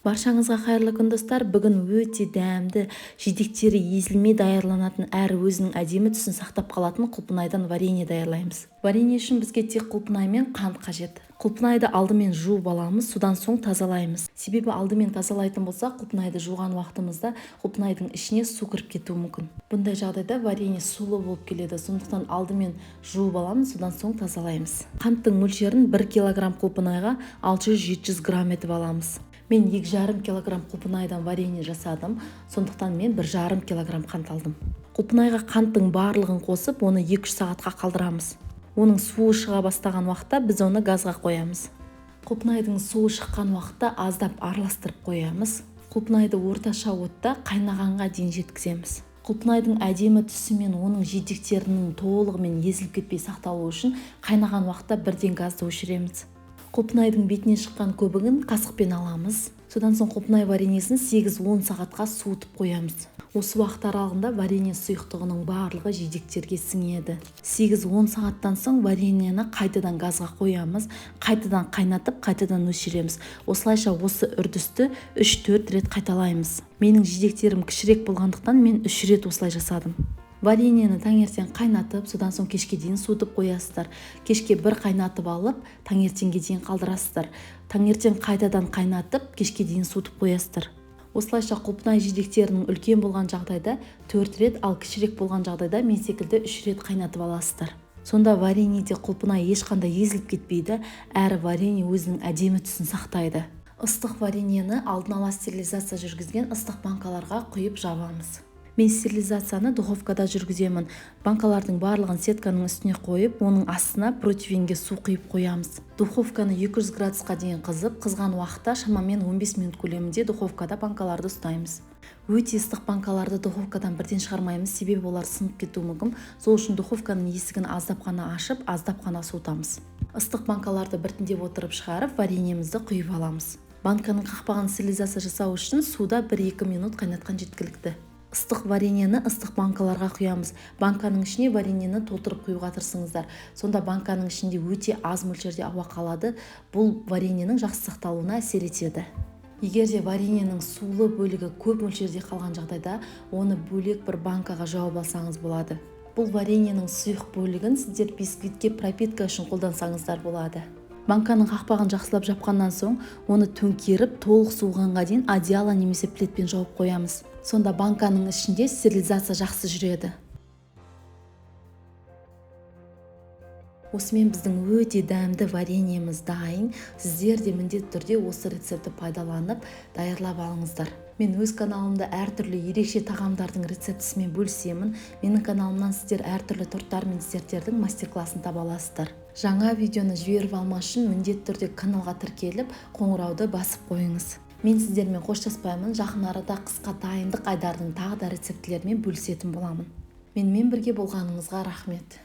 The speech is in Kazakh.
Баршаңызға қайырлы күн, достар. Бүгін өте дәмді, жидектері езілмей даярланатын, әрі өзінің әдемі түсін сақтап қалатын құлпынайдан варенье даярлаймыз. Варенье үшін бізге тек құлпынай мен қант қажет. Құлпынайды алдымен жуып аламыз, содан соң тазалаймыз. Себебі алдымен тазалайтын болсақ, құлпынайды жуған уақытымызда құлпынайдың ішіне су кіріп кетуі мүмкін. Бұндай жағдайда варенье сулы болып келеді. Сондықтан алдымен жуып аламыз, содан соң тазалаймыз. Қанттың мөлшерін 1 килограмм құлпынайға 600-700 грамм етіп аламыз. Мен 2,5 килограмм құлпынайдан варенье жасадым, сондықтан мен 1,5 килограмм қант алдым. Құлпынайға қанттың барлығын қосып, оны 2-3 сағатқа қалдырамыз. Оның суы шыға бастаған уақытта біз оны газға қоямыз. Құлпынайдың суы шыққан уақытта аздап араластырып қоямыз. Құлпынайды орташа отта қайнағанға дейін жеткіземіз. Құлпынайдың әдемі түсі мен оның жидектерінің толығымен езіліп кетпей сақталуы үшін қайнаған уақытта бірден газды өшіреміз. Құлпынайдың бетіне шыққан көбігін қасықпен аламыз. Содан соң құлпынай вареньесін 8-10 сағатқа суытып қоямыз. Осы уақыт аралығында варенье сұйықтығының барлығы жидектерге сіңеді. 8-10 сағаттан соң вареньені қайтадан газға қоямыз, қайтадан қайнатып, қайтадан өшіреміз. Осылайша осы үрдісті 3-4 рет қайталаймыз. Менің жидектерім кішірек болғандықтан мен 3 рет осылай жасадым. Вареньені таңертең қайнатып, содан соң кешке дейін суытып қоясыздар. Кешке бір қайнатып алып, таңертеңге дейін қалдырасыздар. Таңертең қайтадан қайнатып, кешке дейін суытып қоясыздар. Осылайша құлпынай жидектерінің үлкен болған жағдайда 4 рет, ал кішірек болған жағдайда мен секілді 3 рет қайнатып аласыздар. Сонда вареньеде құлпынай ешқандай езіліп кетпейді, әрі варенье өзінің әдемі түсін сақтайды. Ыстық вареньені алдын ала стерилизация жүргізген ыстық банкаларға құйып жабамыз. Мен стерилизацияны духовкада жүргіземін. Банкалардың барлығын сетканың үстіне қойып, оның астына противенге су құйып қоямыз. Духовканы 200 градусқа дейін қызып, қызған уақытта шамамен 15 минут көлемінде духовкада банкаларды ұстаймыз. Өте ыстық банкаларды духовкадан бірден шығармаймыз, себебі олар сынып кетуі мүмкін. Сол үшін духовканың есігін аздап қана ашып, аздап қана суытамыз. Ыстық банкаларды біртіндеп отырып шығарып, вареньемізді құйып аламыз. Банканың қақпағын стерилизация жасау үшін суда 1-2 минут қайнатқан жеткілікті. Ыстық вареньені ыстық банкаларға құямыз. Банканың ішіне вареньені толтырып құюға тырысыңыздар. Сонда банканың ішінде өте аз мөлшерде ауа қалады. Бұл вареньенің жақсы сақталуына әсер етеді. Егер де вареньенің сулы бөлігі көп мөлшерде қалған жағдайда, оны бөлек бір банкаға жауып алсаңыз болады. Бұл вареньенің сұйық бөлігін сіздер бисквитке пропитка үшін қолдансаңыздар болады. Банканың қақпағын жақсылап жапқаннан соң, оны төңкеріп, толық суығанға дейін одеяло немесе пледпен жауып қоямыз. Сонда банканың ішінде стерилизация жақсы жүреді. Осымен біздің өте дәмді вареньеміз дайын. Сіздер де міндетті түрде осы рецептті пайдаланып, даярлап алыңыздар. Мен өз каналымда әртүрлі ерекше тағамдардың рецептісімен бөлісемін. Менің каналымнан сіздер әртүрлі торттар мен десерттердің мастер-классын таба аласыздар. Жаңа видеоны жіберіп алмас үшін міндетті түрде каналға тіркеліп, қоңырауды басып қойыңыз. Мен сіздермен қоштаспаймын. Жақын арада қысқа дайындық айдардың тағы да рецептілерімен бөлісетін боламын. Менімен бірге болғаныңызға рахмет.